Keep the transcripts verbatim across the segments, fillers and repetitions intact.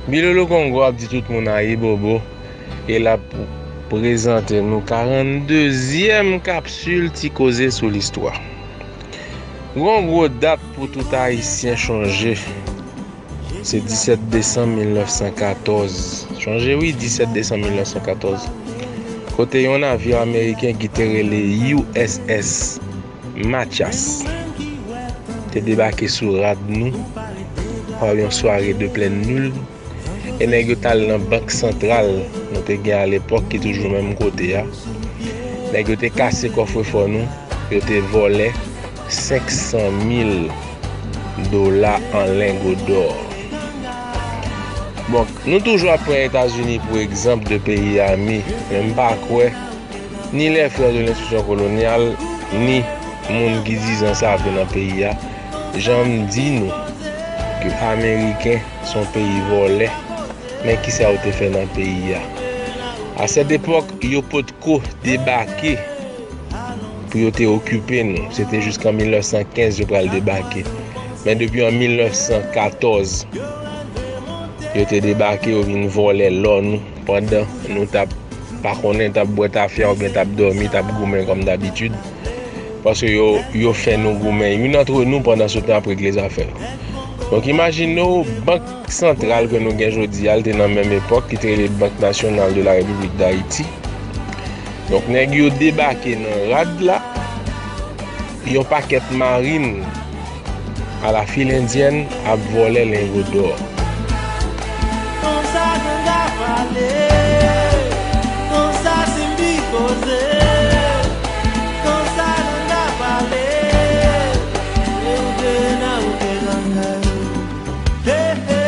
Bilolo Kongo ap di tout moun ayibobo e l ap prezante nou karanndezyèm kapsil Ti Koze sou Listwa. Gon gwo dat pou tout Ayisyen chonje. Se disèt desanm mil nèf san katòz. Chonje wi, disèt desanm mil nèf san katòz. Kote yon navyo ameriken ki te rele U S S Mathias te debake sou rad nou pa yon sware de plèn nil. E nèg yo t al nan bank santral nou te gen alepòk ki toujou menm kote a. Nèg yo te kase kòfrefò nou, yo te vòlè senk san mil dola an lengo dò. Bon, nou toujou ap pran Etazini pou egzanp de peyi ami, men m pa kwè ni lè frè de lenstriksyon kolonyal, ni moun ki dizan save nan peyi a, janm di nou ke Ameriken se yon peyi vòlè, men kisa yo te fè nan peyi a? A sèt epòk, yo potko debake pou yo te okipe nou. Se te jiskan mil nèf san kenz yo pral debake. Men depi an mil nèf san katòz, yo te debake, yo vin vòlè lò nou, pandan nou t ap pa konnen, t ap bwè tafya oubyen t ap dòmi, t ap goumen kòm dabitid. Paske yo, yo fè nou goumen youn antre nou pandan se tan ap regle zafè yo. Donk, imajine w, bank santral ke nou gen jodi a, l te nan menm epòk, ki te rele Banque Nationale de la République d'Haïti. Donk, nèg yo debake nan rad la, yon pakèt marin a la fil endyèn ap vòlè lengo dò. Konsa ganga pale, konsa Simbi koze, konsa ganga pale, e ou te na ou te ganga yo. Hey, hey.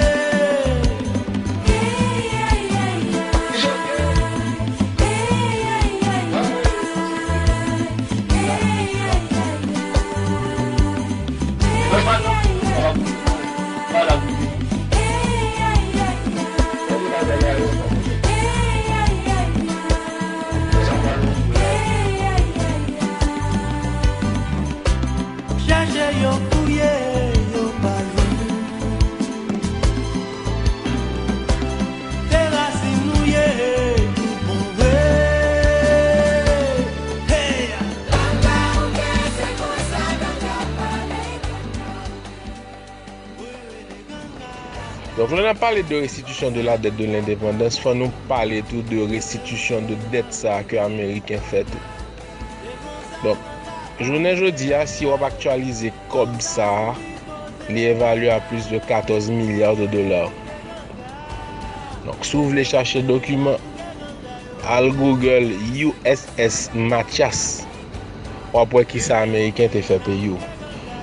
Chache yo fouye, yo pa jwenn. Se rasin nou ye, tout bon vre. Hey! Donk, lè n ap pale de restitution de la dette de l'indépendance, fò nou pale tou de restitution de dèt sa a ke Ameriken fè tou. Donk, jounen jodi a, si w ap aktyalize kòb sa a, li evalye a plis de katòz milya de dola. Donk, si w vle chache dokiman, al Google U S S Mathias, w ap wè kisa Ameriken te fè peyi w.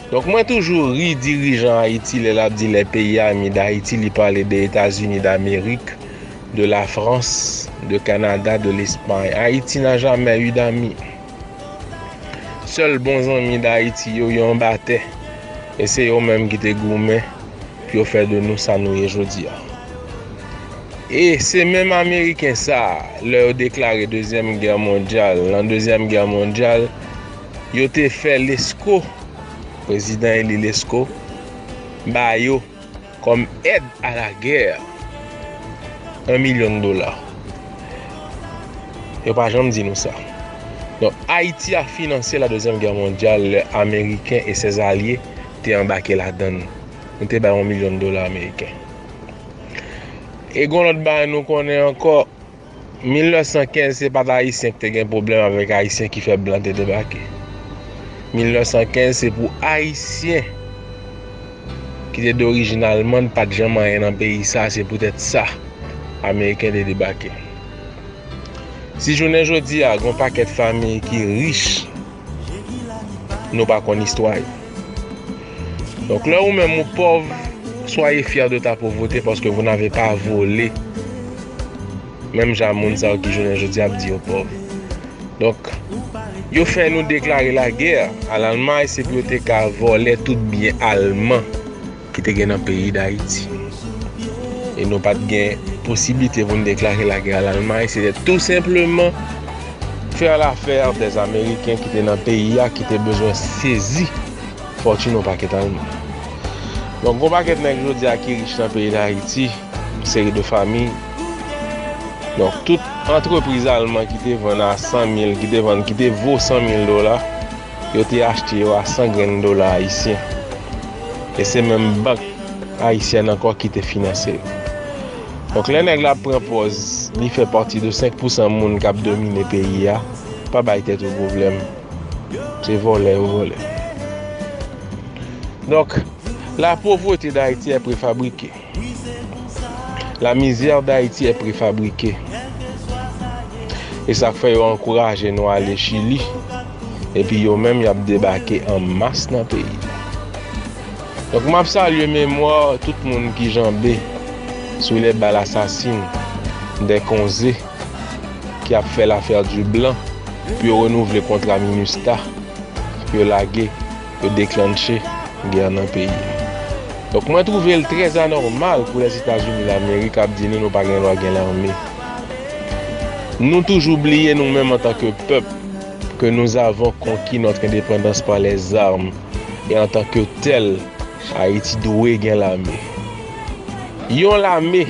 Donk, mwen toujou ri dirijan Ayiti lè l ap di les pays amis d'Haïti, li pale de Etazini d'Amerik, de la Frans, de Kanada, de Lespay. Ayiti n'a jamais eu d'amis. Sèl bon zanmi Dayiti yo, yo anba tè. E se yo menm ki te goumen pou yo fè de nou sa nou ye jodi a. E se menm Ameriken sa a, lè yo deklare Dezyèm Gè Mondyal, nan Dezyèm Gè Mondyal, yo te fè Lesko, prezidan eli Lesko, ba yo kòm èd a la gè, yon milyon dola. Yo pa janm di nou sa. Donk, Ayiti a finanse la Dezyèm Gè Mondyal lè Ameriken e sèzalye te anbake ladan l. Nou te bay yon milyon dola ameriken. E gon lòt bagay nou konnen ankò, mil nèf san kenz se pa t Ayisyen ki te gen pwoblèm avèk Ayisyen ki fè blan te debake. Mil nèf san kenz se pou Ayisyen ki te dorijin alman pa t janm anyen nan peyi sa, se poutèt sa Ameriken te debake. Si jounen jodi a, gon pakèt fanmi ki rich, nou pa konn istwa yo. Donk, lè ou menm ou pòv, soyez fiers de ta pauvreté parce que vous n'avez pas volé. Menm jan moun sa yo ki jounen jodi ap di yo pòv. Donk, yo fè nou deklare lagè a Lalmay, se pou yo te ka vòlè tout byen alman ki te gen nan peyi Dayiti. E nou pa t gen posiblite pou n deklare lagè a Lalmay, se te tou senpleman fè lafè dèz Ameriken ki te nan peyi a, ki te bezwen sezi fòtin yon pakèt alman. Donk, gon pakèt nèg jodi a ki rich nan peyi Dayiti, seri de fanmi. Donk, tout antrepriz alman ki te vann a san mil, ki te vann, ki te vo san mil dola, yo te achte yo a san grenn dola ayisyen. E se menm bank ayisyèn ankò ki te finanse yo. Donk, lè nèg la pran pòz, li fè pati de senk pousan moun k ap domine peyi a, pa bay tèt ou pwoblèm. Se vòlè yo vòlè. Donk, la pauvreté d'Haïti est préfabriquée. La misère d'Haïti est préfabriquée. E sa k fè yo ankouraje nou ale Chili. Epi yo menm, y ap debake an mas nan peyi. Donk, m ap salye memwa tout moun ki janbe sou les balles assassines des konze ki ap fè l'affaire du blanc pou yo renouvle kontra MINUSTAH, pou yo lage, yo deklanche gè nan peyi a. Donk, mwen twouve l trè anòmal pou Lèzetazini Lamerik ap di nou nou pa gen dwa gen lame. Nou toujou bliye nou menm antanke pèp que nous avons conquis notre indépendance par les armes et en tant que tel, Ayiti dwe gen lame. Yon lame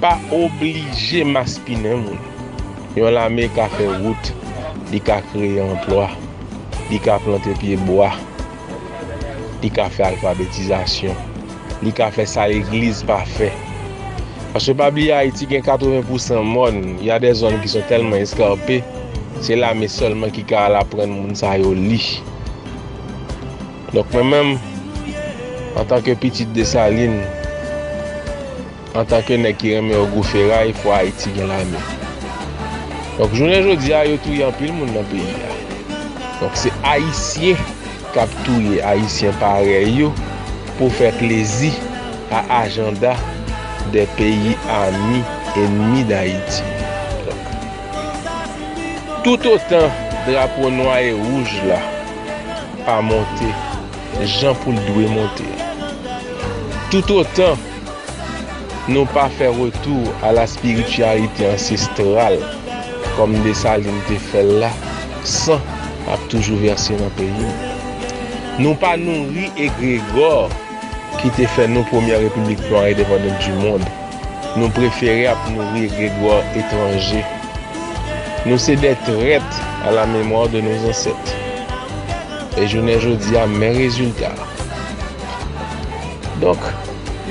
pa oblije maspinen moun. Yon lame ka fè wout, li ka kreye anplwa, li ka plante pye bwa, li ka fè alfabetizasyon, li ka fè sa legliz pa fè. Paske pa bliye Ayiti gen katreven pousan mòn, y a des zones qui sont tellement escarpées, se lame sèlman ki ka al aprann moun sa yo li. Donk mwen menm, antanke pitit Desalin, antanke nèg ki renmen ogou feray, fò Ayiti gen lame. Donk jounen jodi a, yo touye anpil moun nan peyi a. Donk se Ayisyen k ap touye Ayisyen parèy yo pou fè plezi a ajanda des pays amis ennemis d'Haïti. Donk, toutotan drapo nwa e wouj la pa monte jan pou l dwe monte, toutotan nou pa fè retour à la spiritualité ancestrale kòm Desalin te fè l la, san ap toujou vèse nan peyi nou. Nou pa nouri egregò ki te fè nou premyè repiblik nwa endepandant du monde. Nou prefere ap nouri egregò etranje. Nou se des traîtres à la mémoire de nos ancêtres. E jounen jodi a, men rezilta. Donk,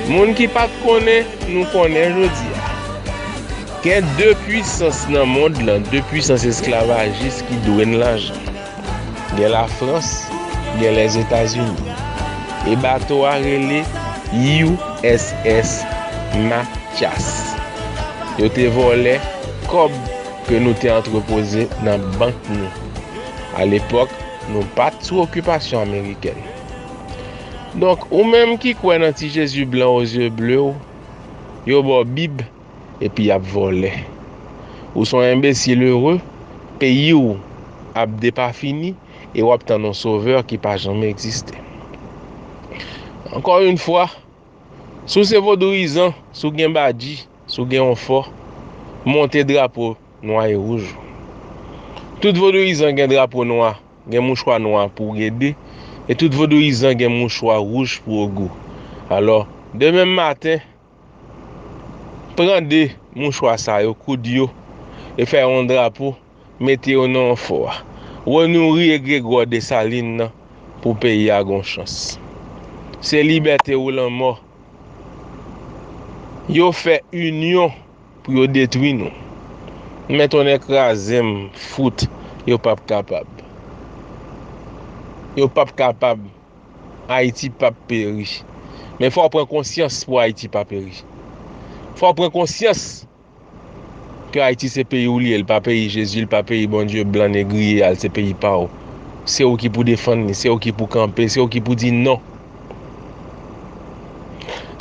moun ki pa t konnen, nou konnen jodi a. Gen de pwisans nan mond lan, de pwisans esklavajis ki dwe n lajan. Gen Lafrans, gen Lèzetazini. E bato a rele U S S Mathias. Yo te vòlè kòb ke nou te antrepoze nan bank nou. Alepòk, nou pa t sou okipasyon amerikèn. Donk, ou menm ki kwè nan ti Jezi blan o zye ble w, yo ba w Bib, epi y ap vòlè. Ou se yon enbesil ere, peyi w ap depafini, e w ap tann yon sovè ki pa janmen egziste. Ankò yon fwa, si w se vodouyizan, si w gen badji, si w gen yon fò, monte drapo nwa e wouj ou. Tout vodouyizan gen drapo nwa, gen mouchwa nwa pou gede, e tout vodouyizan gen mouchwa wouj pou ogou. Alò, demen maten, pran de mouchwa sa yo, koud yo, e fè yon drapo, mete yo nan yon fò a. Renouri egregò Desalin nan pou peyi a gon chans. Se libète ou lanmò. Yo fè inyon pou yo detwi nou. Men tonnè kraze m, fout, yo p ap kapab. Yo p ap kapab. Ayiti p ap peri. Men fò w pran konsyans pou Ayiti pa peri. Fò w pran konsyans ke Ayiti se peyi w li ye, l pa peyi Jezi, l pa peyi Bondye blan negriye a, l se peyi pa w. Se ou ki pou defann li, se ou ki pou kanpe, se ou ki pou di non.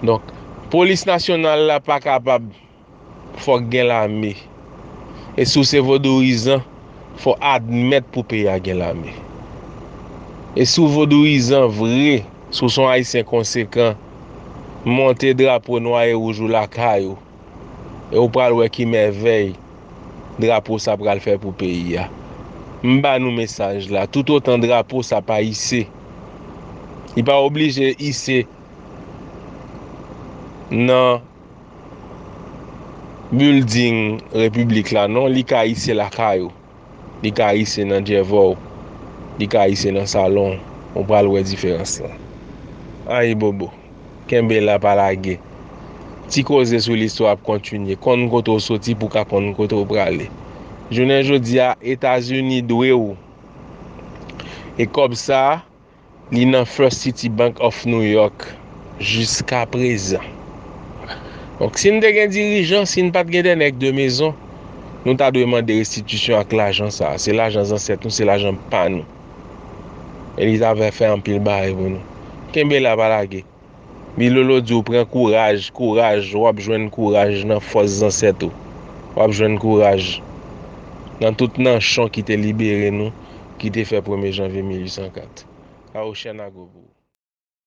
Donk, polis nasyonal la pa kapab, fòk gen lame. E si w se vodouyizan, fò admèt pou peyi a gen lame. E si w vodouyizan vre, si w se yon Ayisyen konsekan, monte drapo nwa e wouj ou lakay ou. E w pral wè ki mèvèy drapo sa pral fè pou peyi a. M ba nou mesaj la, toutotan drapo sa pa ise, li pa oblije ise nan building repiblik la non, li ka isi lakay ou, li ka isi nan djèvò w, li ka isi nan salon w, ou pral wè diferans lan. Ayibobo, kenbe la pa lage. Ti koze sou listwa ap kontinye, konn kote w soti pou w ka konn kote w prale. Jounen jodi a, Etazini dwe w. E kòb sa a, li nan First City Bank of New York jiskaprezan. Donk, si n te gen dirijan, si n pa t gen de nèg de mezon, nou ta dwe mande restitisyon ak lajan sa a. Se lajan zansèt nou, se lajan pa nou. E li ta fè anpil bagay pou nou. Kenbe la pa lage. Bilolo di w pran kouraj, kouraj, w ap jwenn kouraj nan fòs zansèt ou. W ap jwenn kouraj nan tout nanchon ki te libere nou, ki te fè premye janvye mil uit san kat. Awochèn ago pou ou.